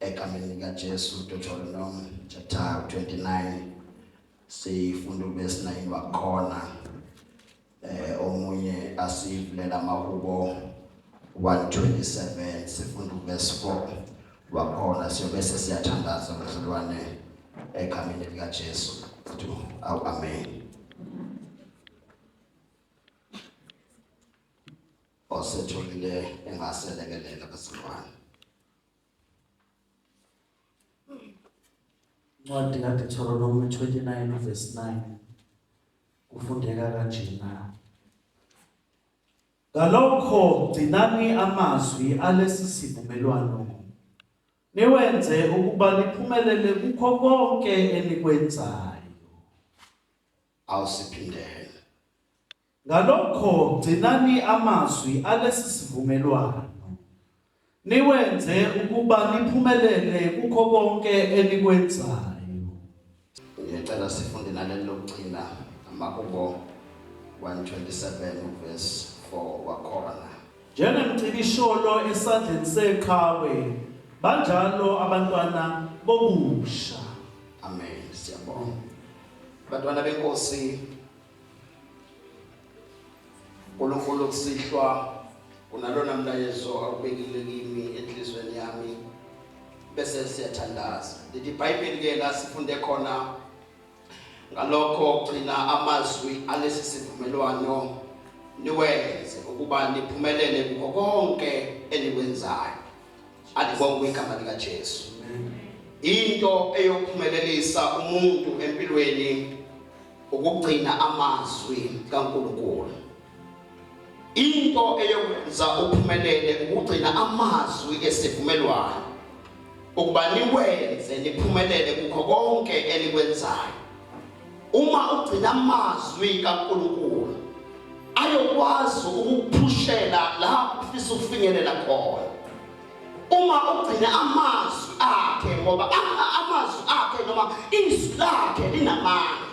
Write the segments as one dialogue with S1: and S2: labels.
S1: Egameni likaJesu, Deuteronomy chapter 29, sifunda uverse 9 wakhona. Omunye asivulela amahubo 127, sifunda uverse 4 wakhona, siyobese siyathandaza bazalwane egameni likaJesu. Awu, amen. Osetholile engaselekelela bazalwane.
S2: Incwadi kaDeuteronomy 29 verse 9 kufundeka kanjena. Ngalokho gcinani amazwi alesi sivumelwano, niwenze ukuba niphumelele kukho konke enikwenzayo.
S1: Awusiphindele.
S2: Ngalokho gcinani amazwi alesi sivumelwano, niwenze ukuba niphumelele kukho konke enikwenzayo.
S1: Ngiyacela sifunde naleli lokugcina, amahubo 127 verse 4 wakhona.
S2: Njengemcibisholo esandleni seqhawe, banjalo abantwana bobusha.
S1: Amen. Siyabonga. Bantwana benkosi, uNkulunkulu kusihlwa kunalona mlayezo awubekile kimi enhlizweni yami, bese siyathandaza. Lithi iBhayibheli ke la sifunde khona, ngalokho gcina amazwi alesi sivumelwano, niwenze ukuba niphumelele kukho konke enikwenzayo. Alibongwe igama likaJesu. Into eyophumelelisa umuntu empilweni ukugcina amazwi kaNkulunkulu. Into eyokwenza uphumelele ukugcina amazwi esivumelwano, ukuba niwenze niphumelele kukho konke enikwenzayo. Uma ugcina amazwi kaNkulunkulu, ayokwazi ukukuphushela la ufisa ukufinyelela khona. Uma ugcina amazwi akhe, ngoba amazwi akhe noma izwi lakhe linamandla,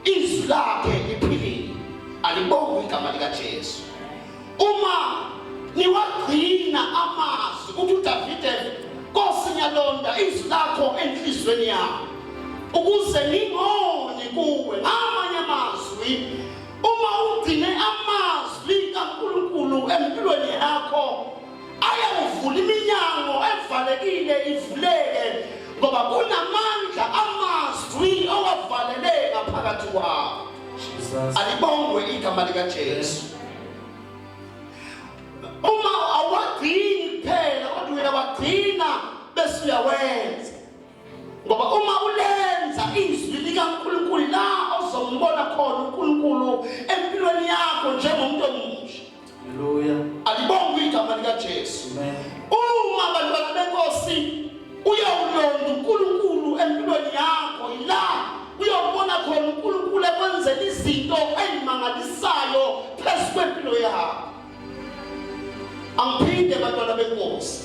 S1: izwi lakhe liphilile. Alibongwe igama likaJesu. Uma niwagcina amazwi, uthi uDavide, Nkosi, ngiyalonda izwi lakho enhlizweni yami ukuze ngingoni kuwe. Ngamanye amazwi, uma ugcine amazwi kaNkulunkulu empilweni yakho, ayawuvula iminyango evalekile ivuleke, ngoba kunamandla amazwi owavaleleka phakathi kwakho. Alibongwe igama likaJesu. Uma awagcini kuphela, kodwa uyawagcina bese uyawenza, ngoba uma ulenza izwi likaNkulunkulu, la ozombona khona uNkulunkulu empilweni yakho njengomuntu omusha.
S2: Haleluya.
S1: Alibongwe igama likaJesu.
S2: Amen.
S1: Uma bantwana benkosi uyawulonda uNkulunkulu empilweni yakho, ila uyobona khona uNkulunkulu ekwenzela izinto ezimangalisayo phezu kwempilo yakho. Angiphinde bantwana benkosi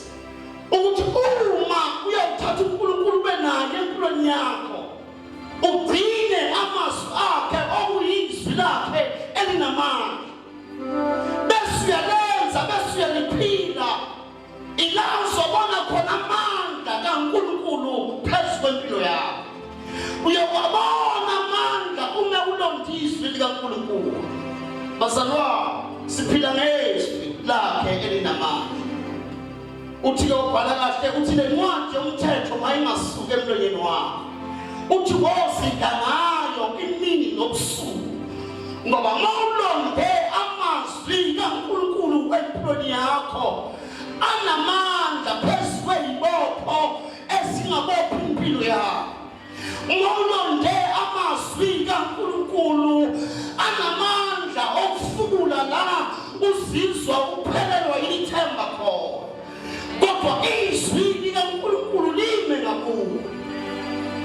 S1: ukuthi uma uyawuthatha uNkulunkulu ube naye empilweni yakho, ugcine amazwi akhe okuyizwi lakhe elinamandla, bese uyalenza bese uyaliphila, ila uzobona khona amandla kaNkulunkulu phezu kwempilo yakho. Uyowabona amandla uma ulonda izwi likaNkulunkulu. Bazalwane, siphila ngezwi lakhe elinamandla. Uthi ubhala kahle, uthi le ncwadi yomthetho mayingasuki emlonyeni wakho, uthi wozinda ngayo imini nobusuku, ngoba mawulonde amazwi kaNkulunkulu empilweni yakho, anamandla phezu kweyibopho ezingabopha impilo yakho. Mawulonde amazwi kaNkulunkulu, anamandla okufukula la uzizwa uphelelwa yithemba khona, kodwa izwi likaNkulunkulu lime ngakuwe.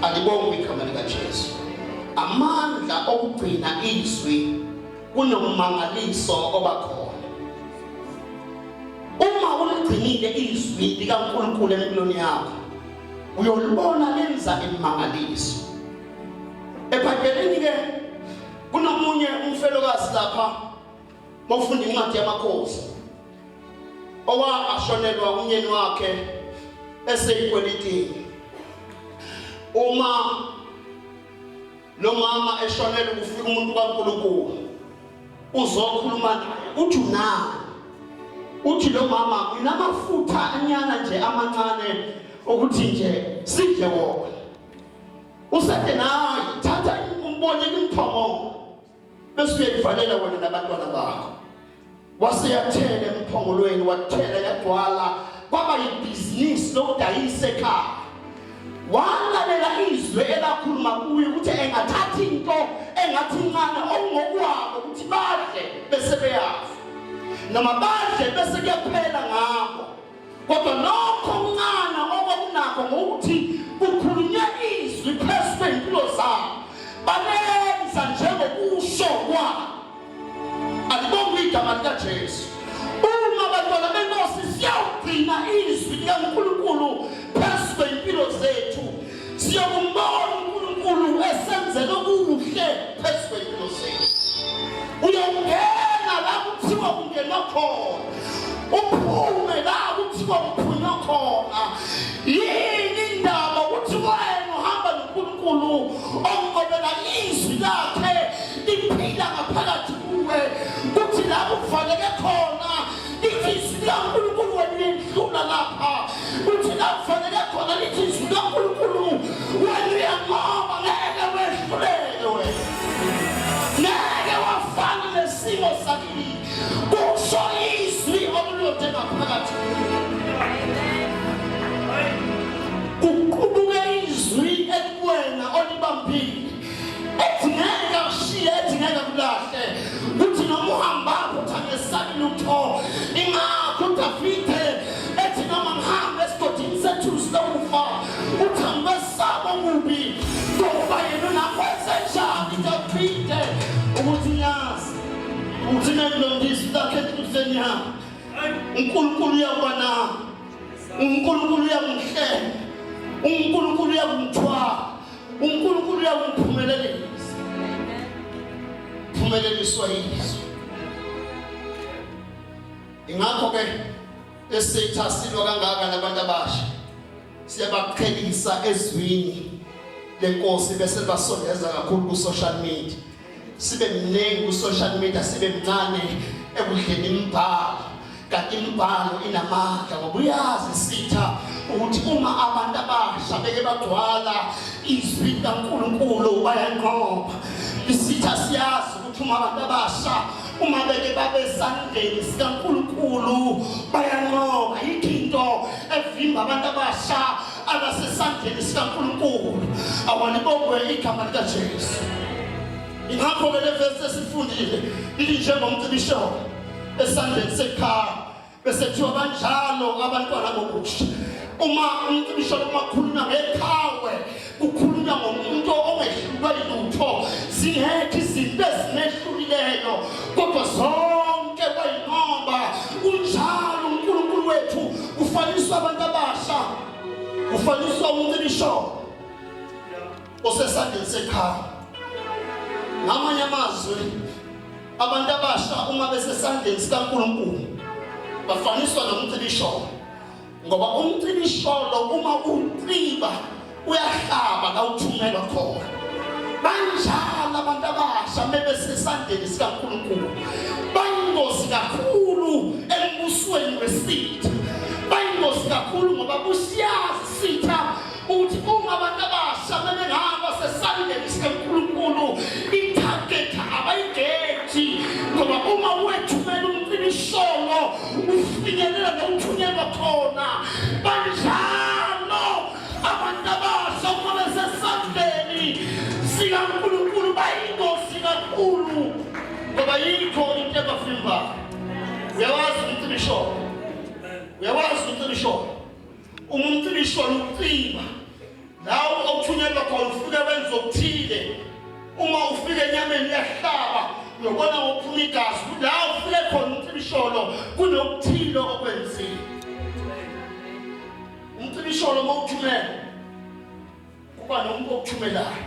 S1: Alibongwe igama likaJesu. Amandla okugcina izwi, kunomangaliso obakhona uma uligcinile izwi likaNkulunkulu empilweni yakho. Uyolibona lenza imimangaliso. EBhayibhelini ke kunomunye umfelokazi lapha, mawufunda incwadi yamakhosi, owashonelwa umnyeni wakhe. Eseyikweletini. Uma lo mama eshonele kufika umuntu kaNkulunkulu uzokhuluma naye uthi unani uthi lo mama nginamafutha anyana nje amancane ukuthi nje sidle wona usethe naye thatha umbonye imphongolo bese uyayivalela wena nabantwana bakho waseyathela emphongolweni wathela yagcwala kwaba yibhizinisi lokudayisa ekhaya walalela izwi elakhuluma kuye ukuthi engathatha into engathi incane okungokwabo ukuthi badle bese beyafa noma badle bese kuyaphela ngabo kodwa lokho okuncane okwakunakho ngokuthi kukhulunywe izwi phezu kwey'mpilo zabo balenza njengokusho kwabo alibongwe igama likaJesu uma abantwana benkosi siyawugcina izwi likaNkulunkulu phezu kwey'mpilo zethu siyokumbona uNkulunkulu esenzela okuhle phezu kwey'mpilo zethu uyongena la kuthiwa kungenwa khona uphume la kuthiwa kuphunywa khona yini indaba ukuthi wena uhamba noNkulunkulu onqobela izwi lakhe liphila ngaphakathi kuwe kuthi la kuvaleke khona lithi izwi likaNkulunkulu wena uyendlula lapha kuthi la kuvaleke khona lithi izwi likaNkulunkulu wena uyanqoba ngeke wehluleke wena ngeke wafana nesimo sakini kusho izwi olulode ngaphakathi kuqubuke izwi elikuwena olibambile ethi ngeke akushiye ethi ngeke akulahle kuthi noma uhambapho uthi angesabi lutho ingakho uDavide ethi noma ngihambe esigodini sethusi lokufa uthi angikwesaba okubi ngoba yena unakwenze njani Davide ukuthi ngiyazi ukuthi nengilondisi lakhe enhliziyweni yami uNkulunkulu uyakuba nami uNkulunkulu uyakungihleka uNkulunkulu uyakungithwala uNkulunkulu uyakungiphumelelisa phumeleliswa yizwi ingakho ke esitha silwa kangaka nabantu abasha siyabaqhelisa ezwini lenkosi bese basondeza kakhulu ku social media sibe mningi ku social media sibe mncane ekudleni imibhalo kanti imibhalo inamandla ngoba uyazi sitha ukuthi uma abantu abasha beke bagcwala izwi likaNkulunkulu bayanqoba isitha siyazi ukuthi uma abantu abasha uma beke babe sandleni sikaNkulunkulu bayanqoba yikho into evimba abantu abasha abasesandleni sikaNkulunkulu awalibongwe igama likaJesu ingakho-ke le vesi esifundile ilinjengomcibisholo esandleni sekhaya bese kuthiwa banjalo abantwana bokusha uma umcibisholo uma kukhulunywa ngeqhawe kukhulunywa ngomuntu ongehlulwa yilutho zingekho izinto ezinehlulileyo kodwa zonke kwayinqoba unjalo uNkulunkulu wethu kufaniswa abantu abasha kufaniswa umcibisholo osesandleni seqhawe ngamanye amazwi abantu abasha uma besesandleni sikaNkulunkulu bafaniswa nomcibisholo ngoba umcibisholo uma uciba uyahlaba la uthunyelwa khona banjalo abantu abasha mebesesandleni sikaNkulunkulu bayingozi kakhulu embusweni wesitha bayingozi kakhulu ngoba busiyazi sitha ukuthi uma abantu abasha bebengaba sesandleni sikaNkulunkulu i-target abayigethi ngoba uma wethumela umcibisholo ufinyelela nokuthunyelwa khona banjalo abantu abasha uma besesandleni sikaNkulunkulu bayingozi kakhulu ngoba yikho into ebavimbayo uyawazi umcibisholo uyawazi umcibisholo Uma umcibisholo uciba lawo okuthunyelwa khona ufike wenza okuthile uma ufike enyameni uyahlaba uyobona ngokuphuma igazi la ufike khona umcibisholo kunokuthile okwenzile umcibisholo uma uthumela kuba nomuntu okuthumelayo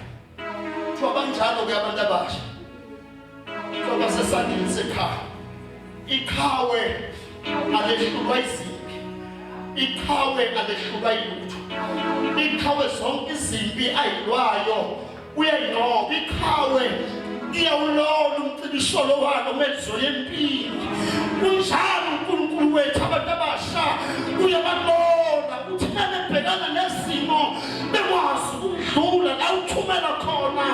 S1: kuthiwa banjalo-ke abantu abasha kuthiwa basesandleni sekhaya iqhawe alehlulwa izimpi Iqhawe alehlulwa yilutho. Iqhawe zonke izimpi ayilwayo uyayinqoba. Iqhawe iyawulola umcibisholo walo mezo yempilo. Kunjalo uNkulunkulu wethu abantu abasha uyabalola ukuthi bebhekana nezimo bekwazi ukudlula la uthumela khona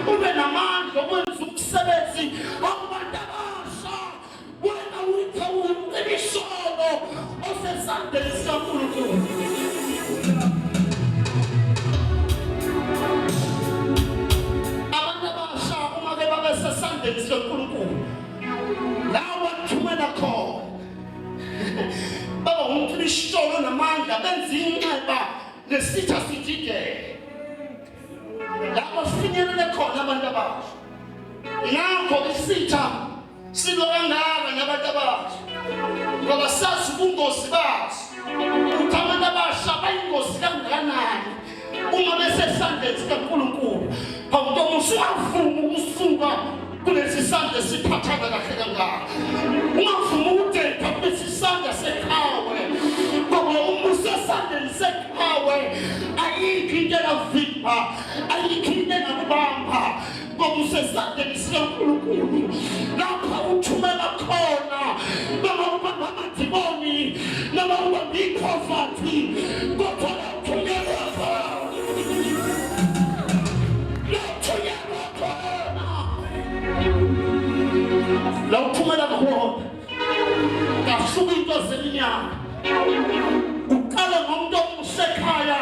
S1: ube namandla okwenza umsebenzi wakubantu abasha. Wena uyithe umcibisholo osesandleni sikaNkulunkulu. Abantu abasha uma ke babe sesandleni sikaNkulunkulu la wathumela khona baba umcibisholo namandla benza inxeba nesitha sidideke lapho sifinyelele khona abantu abasha. Ngakho isitha Silwa kangaka nabantu abasha ngoba sazi ubungozi bazo ukuthi abantu abasha bayingozi kangakanani uma besesandleni sikaNkulunkulu. Hawu usungavumi ukusuka kulesi sandla esiphathana kahle kangaka, ungavumi ukudepha kulesi sandla seqhawe, ngoba uma usesandleni seqhawe ayikho into engavimba, ayikho into engakubamba, ngoba usesandleni sikaNkulunkulu lapho uthumela khona noma ubamba amadimoni noma ubamba ipoverty, kodwa lathunyelwa khona, lathunyelwa khona, la uthumela khona kasuka into zeminyaka. Uqale ngomuntu omusekhaya,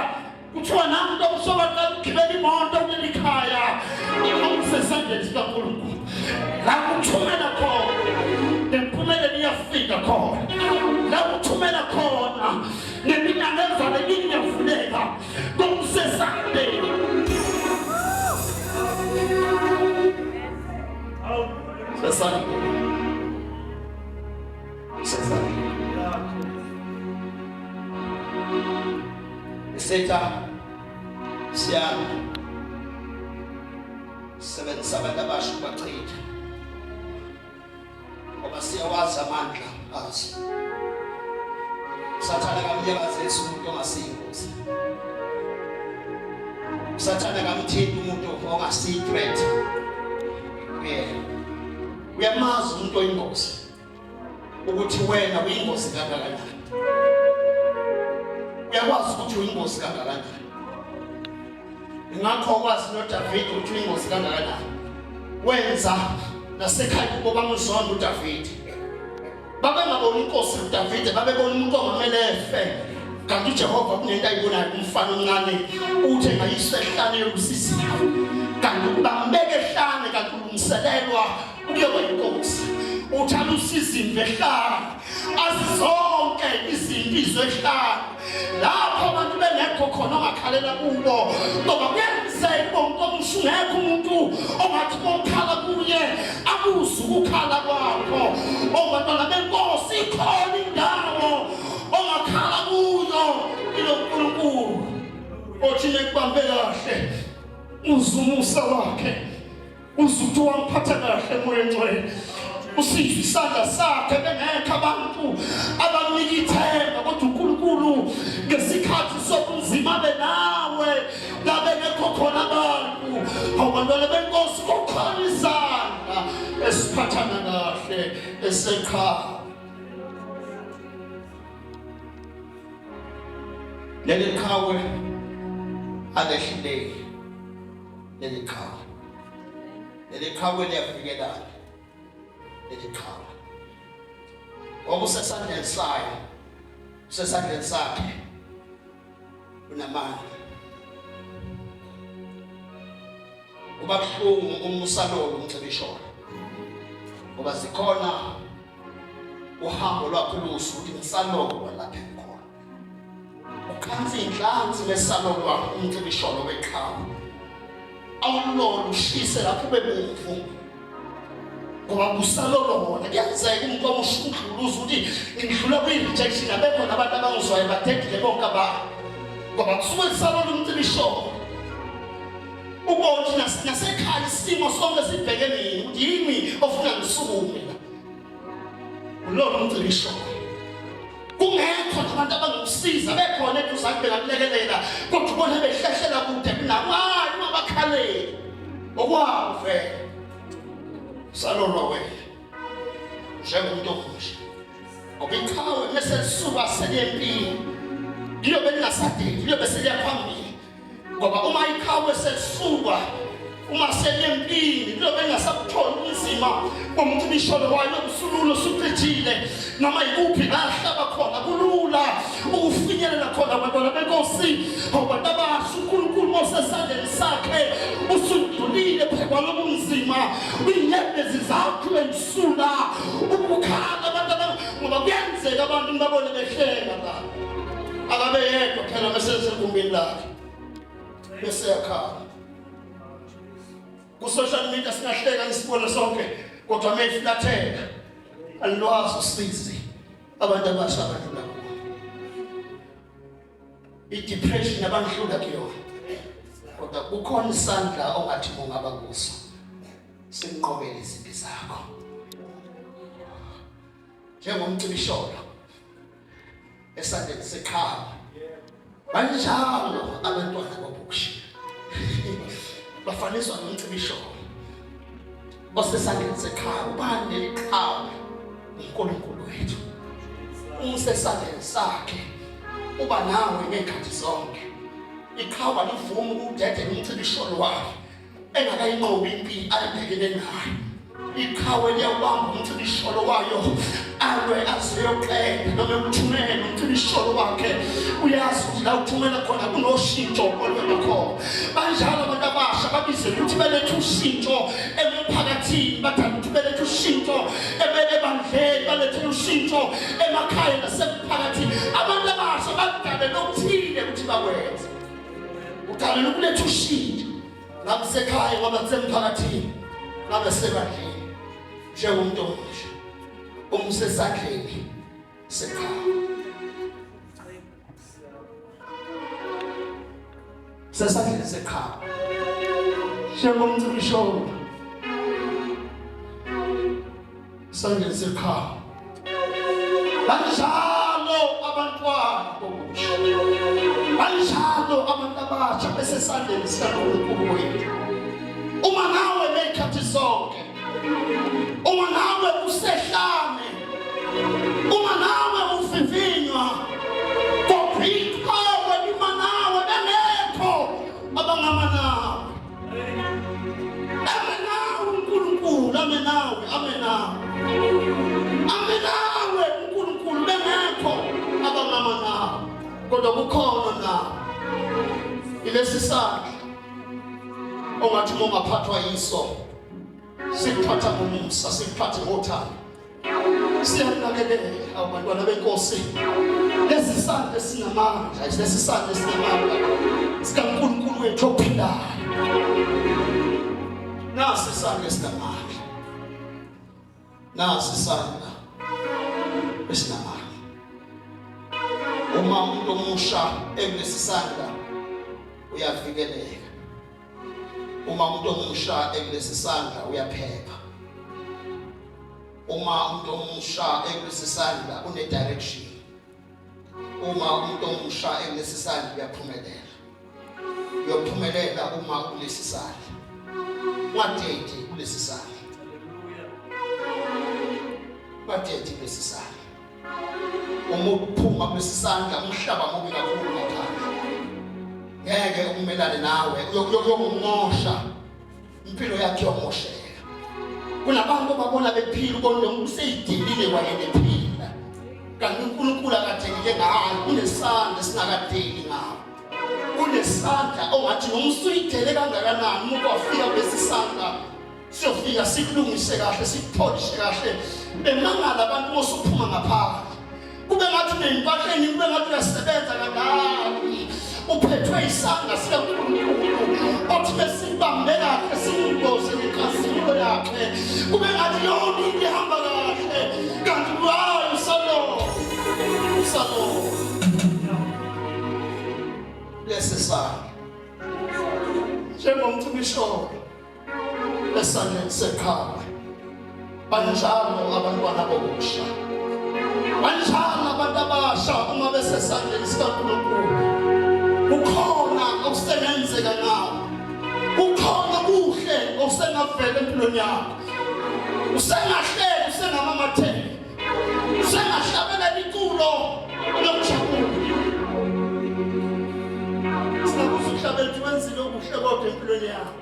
S1: kuthiwa nami umuntu omusobaqala ukugibela imoto kuleli khaya okusesandleni sikaNkulunkulu la kuthumela khona nempumelelo iyafika khona, la kuthumela khona neminyango evalekile iyavuleka kokusesandleni sesandleni sesandleni. Isitha siyami sebenzisa abantu abasha ukubachitha ngoba siyawazi amandla azo. Sathane kamnyakazisi umuntu ongasiyingozi. Sathane kamthinti umuntu ongasiyi-threat kuyena. Uyamazi umuntu oyingozi ukuthi wena uyingozi kangakanani, uyakwazi ukuthi uyingozi kangakanani. Ngakho kwazi noDavid ukuthi uyingozi kangakanani. Wenza nasekhaya kubo bamzonda uDavid, babengaboni inkosi uDavide, babebona umuntu ongamele efe, kanti uJehova kunento ayibonayo kumfana omncane uthe ngayiswa ehlane yolusizini, kanti bambeke ehlane, kanti ulungiselelwa ukuyoba inkosi. Uthanda usizimvu ehlane, azizonke izinto ehlane lapho abantu bengekho khona ongakhalela kubo, ngoba kuyenzeka uba umuntu ungekho umuntu ongathi kokhala kuye akuze ukukhala kwakho. Obantwana benkosi, ikhona indawo ongakhala kuyo ilo Nkulunkulu othi nekubambe kahle uzumusa wakhe, uzuthi wangiphatha kahle moya engcwele, usizwe isandla sakhe bengekho abantu abanika ithemba, kodwa uNkulunkulu ngesikhathi sobunzima benawe la bengekho khona abantu. Awubantwana benkosi, kukhona izandla esiphathana kahle eseqhawe. Leli qhawe alehluleki, leli qhawe, leli qhawe liyavikelana, leli qhawe ngoba usesandleni sayo, usesandleni sakhe, unamandla. Kuba buhlungu uma usalolo umcibisholo ngoba zikhona uhambo lwakho lusu ukuthi ngisalolwa lapha engikhona, ukhansa iy'nhlansi besalolwa umcibisholo weqhawe, awulolo ushise lapho ube bomvu ngoba kusalolwa wona. Kuyenzeka umuntu omusha umdluluza ukuthi ngidlula kwi-rejection, abekho nabantu abangizwayo, badedile bonke abantu ngoba kusuke kusalolwa umcibisholo. Ubona ukuthi nasekhaya isimo sonke sibheke mina ukuthi yimi ofuna ngisukume la, ulona umcibisholo. Kungekho nje abantu abangakusiza bekhona eduzane bengakulekelela kodwa ubona behlehlela kude kunawe. Hayi ungabakhaleli. Okwabo vele. Salolwa wena. Njengomuntu omusha. Ngoba iqhawe mese lisuka seliyempini. Liyobe lingasadeli, liyobe seliya phambili. Ngoba uma iqhawe selisuka uma selempini kuyobe engasabutholi ubunzima bomcibisholo wayo usulula usucijile noma yikuphi la ahlaba khona kulula ukufinyelela khona bantwana benkosi abantu abasha uNkulunkulu mosesandleni sakhe usudlulile phekwa lobunzima inyembezi zakho uyisula ukukhala abantu ngoba kuyenzeka abantu babone behleka la akabe yedwa phela mesesegumbini lakhe bese yakhala ku-social media singahleka nisibone sonke kodwa meyifulathela alilwazi usizi abantu abasha abadlula kuwo i-depression abandlula kuyona kodwa kukhona isandla ongathi ungaba kuso sinqobele izimpi zakho njengomcibisholo esandleni seqhawe banjalo abantwana bobushi bafaniswa nomcibisholo osesandleni seqhawe. Ubani leli qhawe? uNkulunkulu wethu. Uma usesandleni sakhe uba nawe ngey'khathi zonke. Iqhawe alivumi ukudedela umcibisholo wakhe engakayinqobi impi ayibhekene nayo. Iqhawe liyawubamba umcibisholo wayo alwe azeyoqeda noma emthumele umcibisholo wakhe. Uyazi ukuthi la uthumela khona kunoshintsho olwela khona. Banjalo abantu abasha babizela ukuthi belethe ushintsho emphakathini, bathanda ukuthi belethe ushintsho ebandleni, balethe ushintsho emakhaya nasemphakathini. Abantu abasha badalelwe okuthile ukuthi bakwenze. Udalelwe ukuletha ushintsho ngabe sekhaya, ngabe kusemphakathini, ngabe sebandleni, njengomuntu omusha umsesandleni seqhawe sesandleni seqhawe njengomcibisholo sandleni seqhawe. Banjalo abantwana bobusha, banjalo abantu abasha besesandleni sikaNkulunkulu wethu. Uma nawe ngey'khathi zonke, uma nawe usehlane, uma nawe uvivinywa, kodwa iqhawe lima nawe bengekho abangama nawe. Ame nawe uNkulunkulu, ame nawe, ame nawe, ame nawe uNkulunkulu, bengekho abangama nawe, kodwa kukhona nawe. Ilesi sandla ongathi uma ungaphathwa yiso sikuphatha ngomusa, sikuphathe ngothando, siyanakekela abantwana benkosi. Lesi sandla esinamandla, lesi sandla esinamandla sikaNkulunkulu wethu ophilayo, nasi isandla esinamandla, nasi isandla esinamandla. Uma umuntu omusha ekulesi sandla uyavikeleka. Uma umuntu omusha ekulesi sandla uyaphepha. Uma umuntu omusha ekulesi sandla une direction. Uma umuntu omusha ekulesi sandla uyaphumelela. Uyophumelela uma ukulesi sandla. Ungadedi kulesi sandla. Ungadedi kulesi sandla. Uma uphuma kulesi sandla umhlaba mubi kakhulu ngaphandle. Ngeke umelane nawe, uyokumosha. Impilo yakhe yomosheka. Kunabantu ababona bephila ubona lo muntu useyidilile kwayena ephila. Kanti uNkulunkulu akadelile ngayo, kunesandla esingakadeli ngawo. Kunesandla ongathi noma usuyidele kangakanani uma wafika kulesi sandla siyofika sikulungise kahle, sikupholishe kahle. Bemangala abantu uma usuphuma ngaphandle. Kube ngathi uneyimpahleni, kube ngathi uyasebenza kangaki. Uphethwe isandla sikaNkulunkulu othi besibambe kahle simboze ngenkazimulo yakhe. Kube ngathi yonke into ihamba kahle, kanti hayi usalolo, usalolo. Lesi sandla njengomcibisholo esandleni seqhawe, banjalo abantwana bobusha. Banjalo abantu abasha uma besesandleni sikaNkulunkulu. Kukhona okusengenzeka ngawo. Kukhona kuhle okusengavela empilweni yakho. Usengahleki, usengamamatheki. Usengahlabelela iculo lokujabula. Singakuza uhlabela ukuthi wenzile okuhle kodwa empilweni yakho.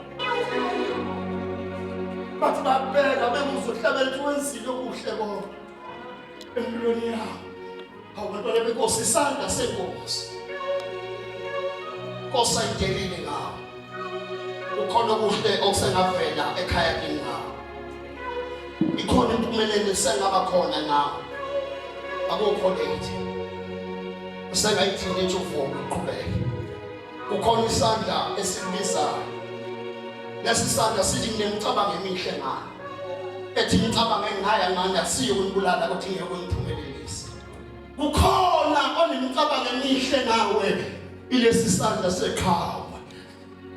S1: Bathi babheka bekuza uhlabela ukuthi wenzile okuhle kodwa empilweni yakho. Hawu bantwana benkosi, isandla senkosi. Nkosi ayidelile ngawo. Kukhona okuhle okusengavela ekhaya kini ngawo. Ikhona impumelelo esengaba khona ngawo. Akukho late. Usengayithini ethi uvume uqhubeke. Kukhona isandla esikubizayo. Lesi sandla sithi nginemicabango emihle ngayo. Ethi imicabango enginayo ngani akusiyo ukunibulala kodwa ingeyokungiphumelelisa. Kukhona onemicabango emihle ngawe ilesi sandla seqhawe.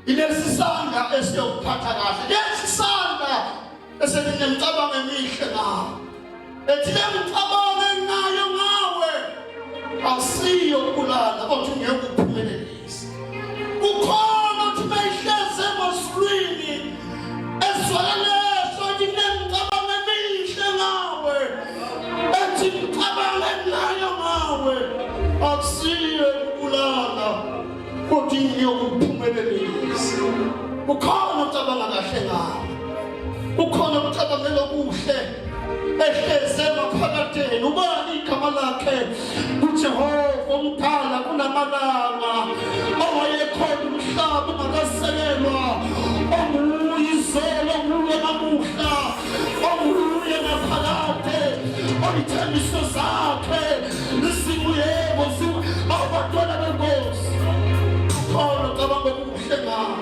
S1: Ilesi sandla esiyokuphatha kahle. Lesi sandla eseninemicabango emihle ngawe. Ethi le micabango enginayo ngawe asiyo ukubulala kodwa ngeke uphumelelise. Kukhona othi mayihlezi emazulwini ezwakaleso ethi kunemicabango emihle ngawe. Ethi imicabango enginayo ngawe akusiyo ukubulala kodwa ngiyokuphumelelisa. Kukhona ocabanga kahle ngawe. Kukhona ukucabangela okuhle ehleze emaphakadeni. Ubani igama lakhe? UJehova omdala kunamalanga, owayekhona umhlaba ungakasekelwa, onguye izolo, onguye namuhla, onguye naphakade, oyithembiso zakhe zinguyebo abantwana benkosi. Kukhona ocabanga okuhle ngawe.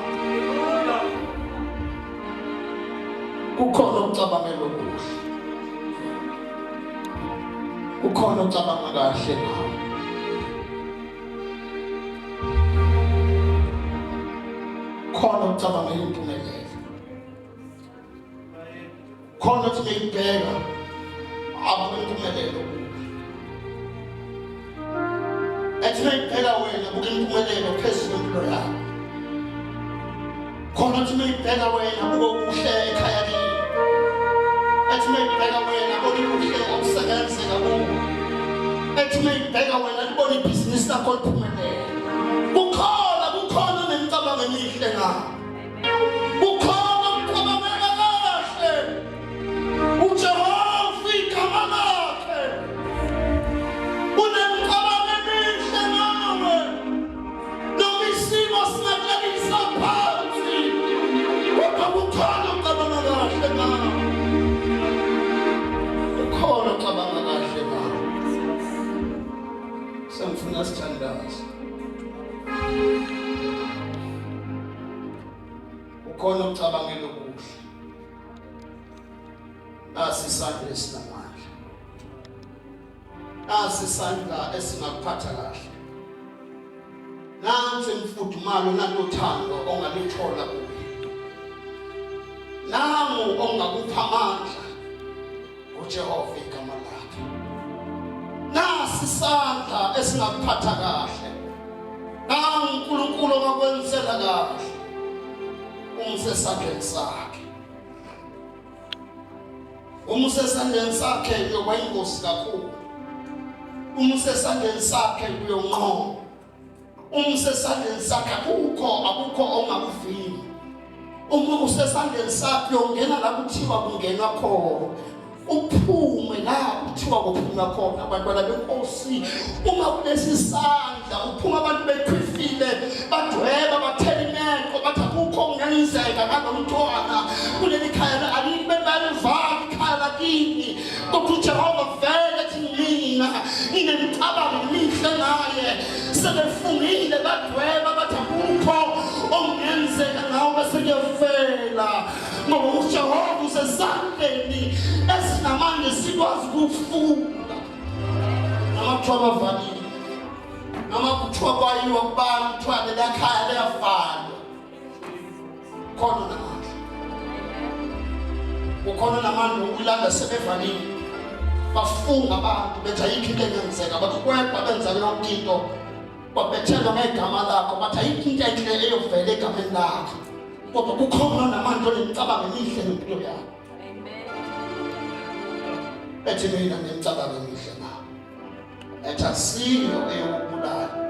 S1: Kukhona ukucabangela okuhle. Kukhona ucabanga kahle ngawe. Khona ucabangela impumelelo. Khona uthi ngiyibheka abuke impumelelo kuwe. Ethi ngiyibheka wena buka impumelelo phezu kwempilo yakho. Khona uthi ngiyibheka wena buka okuhle ekhaya kini. Ethi ngiyibheka wena bona okuhle okusebenzeka kuwe. Ethi ngiyibheka wena libona ibhizinisi lakho liphumelela. Kukhona kukhona nemicabango emihle ngawe. Kukhona ukucabangela kahle. UJehova igama lakhe. Unemicabango emihle ngawe. Noma isimo singakulalisa phansi. Kodwa kukhona ukucabanga kahle ngawe. Kukhona ukucabanga kahle ngawe. Sengifuna sithandaze. Ukhona ukucabangela okuhle. Nasi isandla esinamandla. Nasi isandla esingakuphatha kahle. Nansi imfudumalo nalothando ongaluthola kuye. Nangu ongakupha amandla uJehova igama lakhe. Nasi isandla esingakuphatha kahle. Nangu uNkulunkulu ongakwenzela kahle. Umsesandleni sakhe. Uma usesandleni sakhe uyoba ingozi kakhulu. Uma usesandleni sakhe uyonqoba. Uma usesandleni sakhe akukho akukho ongakuvimba. Uma usesandleni sakhe uyongena la kuthiwa kungenwa khona. Uphume la kuthiwa kuphunywa khona abantwana benkosi. Uma kulesi sandla uphuma abantu bekhwifile badweba bathela imeqo bathi akukho okungenzeka ngalo mntwana kuleli khaya alibe balivala ikhaya lakini kodwa uJehova vele ethi mina nginemicabango emihle ngaye sebefungile badweba bathi akukho okungenzeka ngawo bese kuyafela ngoba uJehova usesandleni esinamandla sikwazi ukufunda noma kuthiwa bavalile noma kuthiwa kwayiwa kubantu kuthiwa leliyakhaya liyavalwa khona namandla ukhona namandla ukulanda sebevalile. Bafunga abantu bethi ayikho into engenzeka, bakwebha benza yonke into, babethelwa ngegama lakho, bathi ayikho into enhle eyovela egameni lakho, kodwa kukhona namanje onemicabango emihle ngempilo yakho. Ethi mina nemicabango emihle na, ethi asiyo eyokubulala.